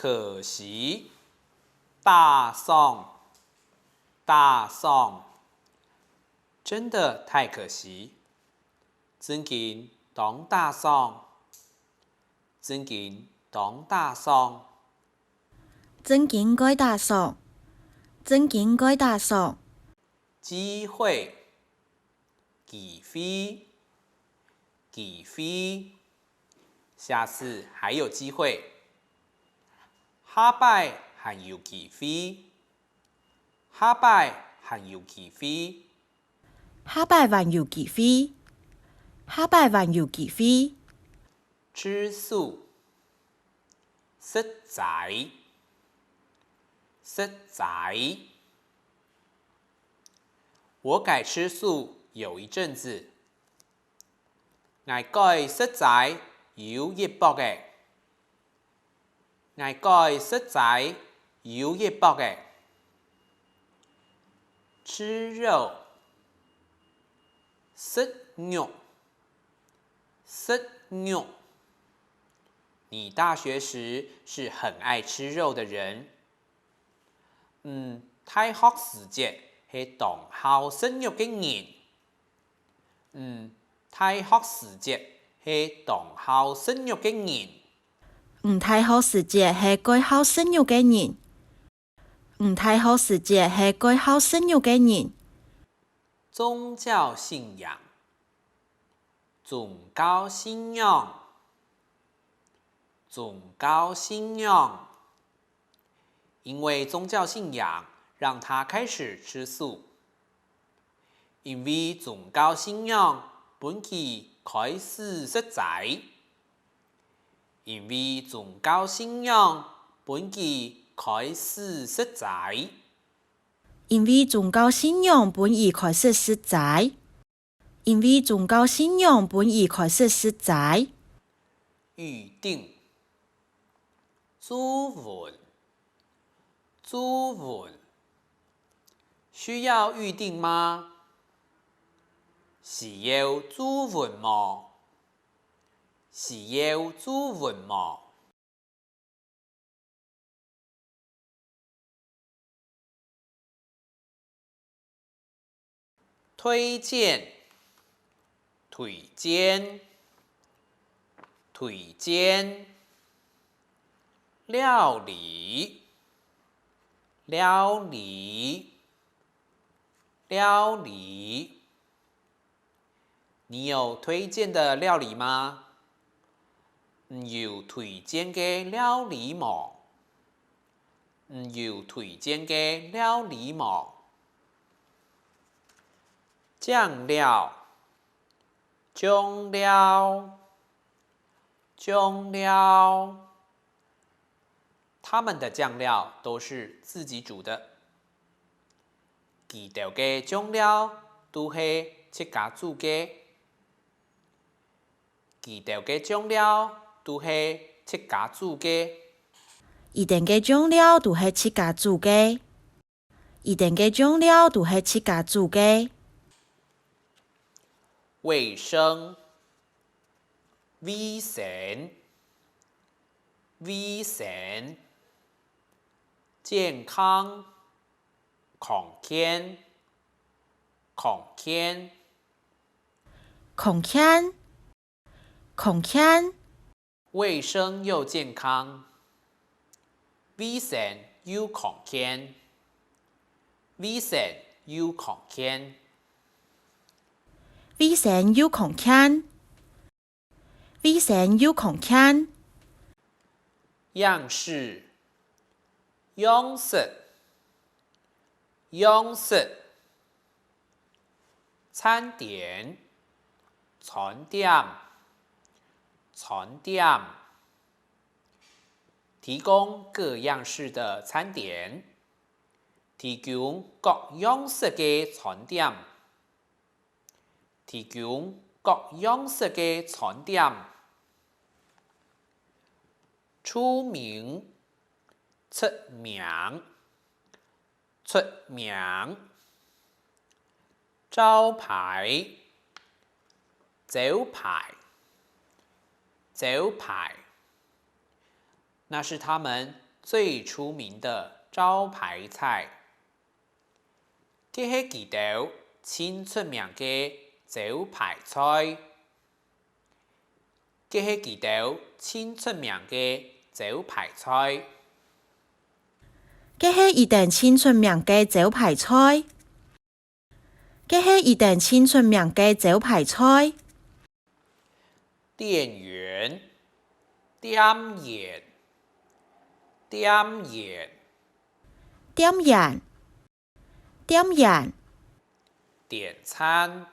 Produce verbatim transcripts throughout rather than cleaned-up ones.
可惜，打爽，打爽，真的太可惜，正經當打爽，正經當打爽。 正經蓋打爽，正經蓋打爽。機會，機會，機會，下次還有機會。下擺還有機會，下擺還有機會。下擺還有機會，下擺還有機會。 吃素，食齋，食齋。我改吃素有一陣子，𠊎改食齋有一駁仔。 𠊎改食齋有一駁仔。吃肉，食肉，食肉。你大學時是很愛吃肉的人。你大學時節係當好食肉个人。 你大學時節係當好食肉个人。你大學時節係蓋好食肉个人。你大學時節係蓋好食肉个人。宗教信仰，宗教信仰，宗教信仰。因為宗教信仰讓他開始吃素。 因為宗教信仰分佢開始食齋。因為宗教信仰分佢開始食齋。因為宗教信仰分佢開始食齋。因為宗教信仰分佢開始食齋。預訂，注文， 注文，需要預訂嗎？需要注文無？需要注文無？推薦，推薦， 推薦。料理，料理，料理。你有推薦的料理嗎？你有推薦个料理無？你有推薦个料理無？醬料， 醬料，醬料。他們的醬料都是自己煮的。佢兜个醬料都係自家煮个。佢兜个醬料都係自家煮个。佢兜个醬料都係自家煮个。 佢兜个醬料都係自家煮个。衛生，衛生，衛生。健康，康健，康健。康健， 康健。衛生又健康，衛生又康健，衛生又康健。衛生又康健，衛生又康健。樣式，樣式， 樣式。餐點，餐點，餐點。提供各樣式的餐點，提供各樣式个餐點。 提供各樣式个餐點。出名，出名，出名。招牌，招牌，招牌。 那是他們最出名的招牌菜。該係佢兜盡出名个招牌菜。該係佢兜盡出名个招牌菜。該係佢兜盡出名个招牌菜。該係佢兜盡出名个招牌菜。店員，店員，店員。店員，店員。点餐，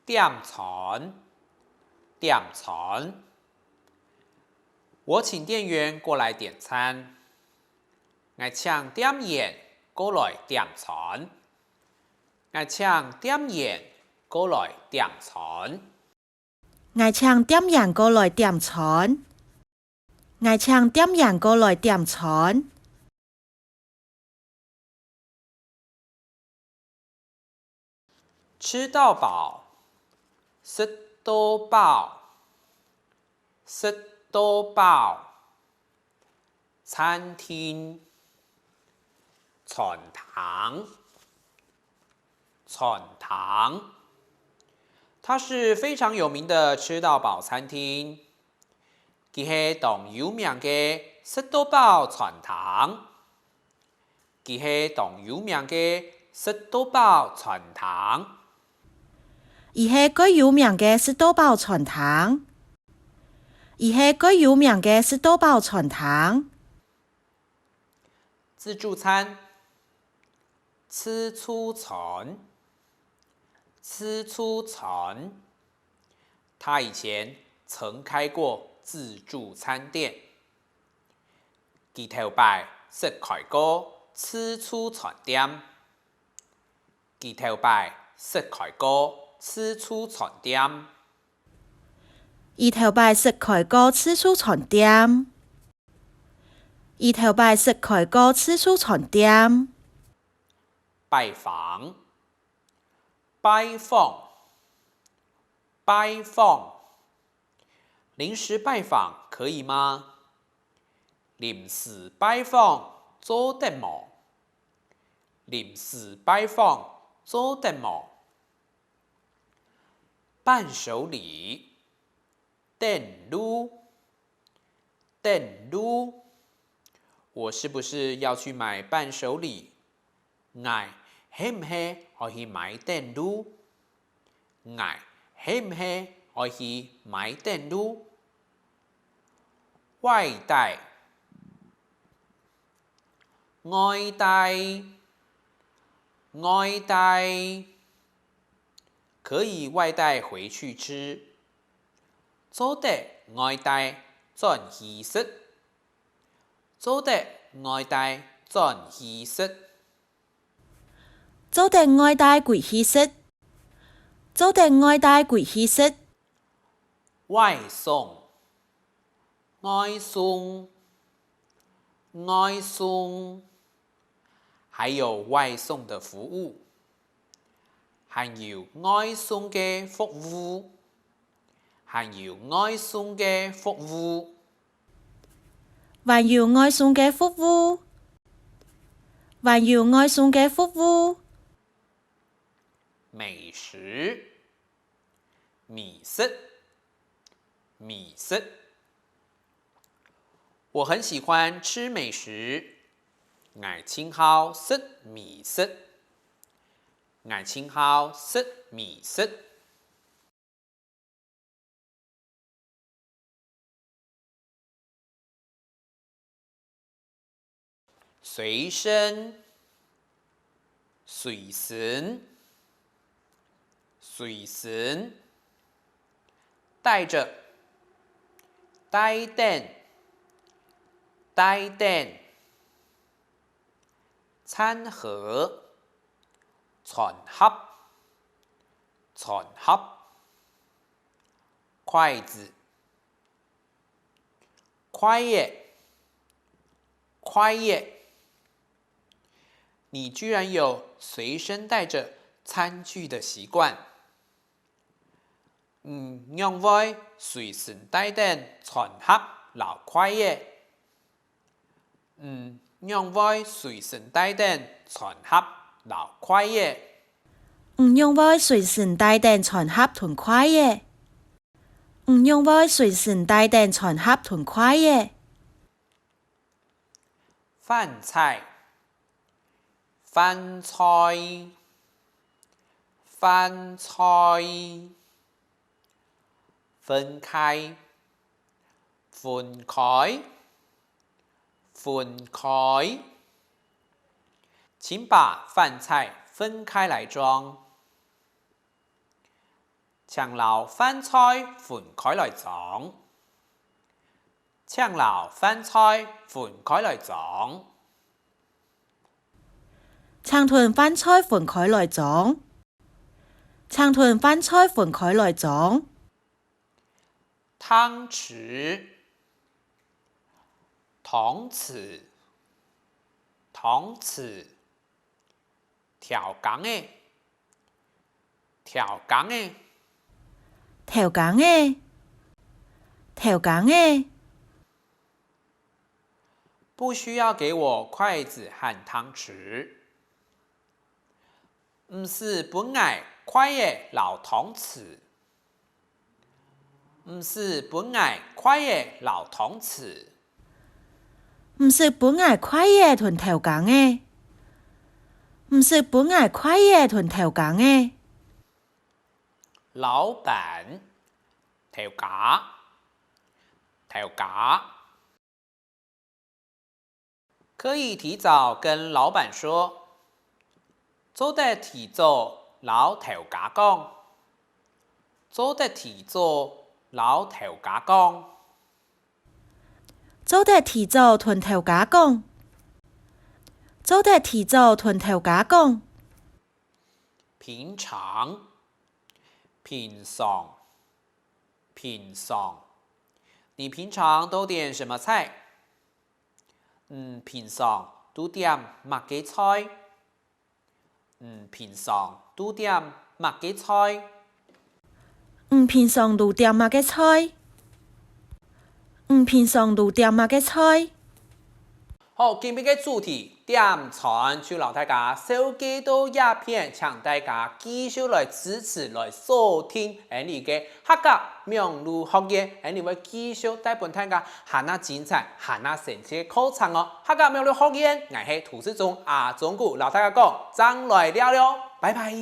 点餐，点餐。我请店员过来点餐。 𠊎請店員過來點餐。𠊎請店員過來點餐。𠊎請店員過來點餐。𠊎請店員過來點餐。吃到饱，食到飽，食到飽。 餐厅，餐廳，餐廳。它是非常有名的吃到饱餐厅。佢係當有名个食到飽餐廳。 佢係當有名个食到飽餐廳。佢係蓋有名个食到飽餐廳。佢係蓋有名个食到飽餐廳。自助餐，自助餐，自助餐。他以前曾開過自助餐店。 佢頭擺識開過自助餐店。佢頭擺識開過自助餐店。佢頭擺識開過自助餐店。佢頭擺識開過自助餐店。拜訪，拜訪，拜訪。 臨時拜訪可以嗎？臨時拜訪做得無？臨時拜訪做得無？伴手禮，等路，等路。我是不是要去買伴手禮？ 𠊎係毋係愛去買等路？𠊎係毋係愛去買等路？外帶，外帶，外帶。可以外帶回去吃。做得外帶轉去食。做得外帶轉去食。 做得外帶歸去食。做得外帶歸去食。外送，外送，外送。還有外送的服務。還有外送个服務。 還有外送个服務。還有外送个服務。還有外送个服務。美食，美食，美食。我很喜歡吃美食。𠊎盡好食美食。𠊎盡好食美食。 隨身，隨身，隨身。帶著，帶等，帶等。餐盒，餐盒，餐盒。筷子，筷仔，筷仔。你居然有隨身帶著餐具的習慣。你仰會隨身帶等餐盒摎筷仔？你仰會隨身帶等餐盒摎筷仔？你仰會隨身帶等餐盒同筷仔？你仰會隨身帶等餐盒同筷仔？飯菜，飯菜，飯菜。分開，分開，分開。請把飯菜分開來裝。請摎飯菜分開來裝。請摎飯菜分開來裝。請同飯菜分開來裝。請同飯菜分開來裝。湯匙，湯匙，湯匙。 調羹仔，調羹仔。調羹仔，調羹仔。不需要給我筷子和湯匙。毋使分𠊎筷仔摎湯匙。 毋使分𠊎筷仔摎湯匙。毋使分𠊎筷仔同調羹仔。毋使分𠊎筷仔同調羹仔。老闆，頭家，頭家。 可以提早跟老闆說。做得提早摎頭家講。做得提早摎頭家講。做得提早同頭家講。做得提早同頭家講。平常，平常，平常。你平常都點什麼菜？ 你平常都點麼个菜？你平常都點麼个菜？你平常都點麼个菜？你平常都點麼个菜？好，今晡日个主題點餐就摎大家紹介到這片，請大家繼續來支持、來鎖定𠊎俚个客家網路學院，𠊎俚會繼續帶分大家 還較精彩、還較生趣个課程哦！客家網路學院，𠊎係涂世忠阿忠牯，摎大家講，正來尞了，拜拜！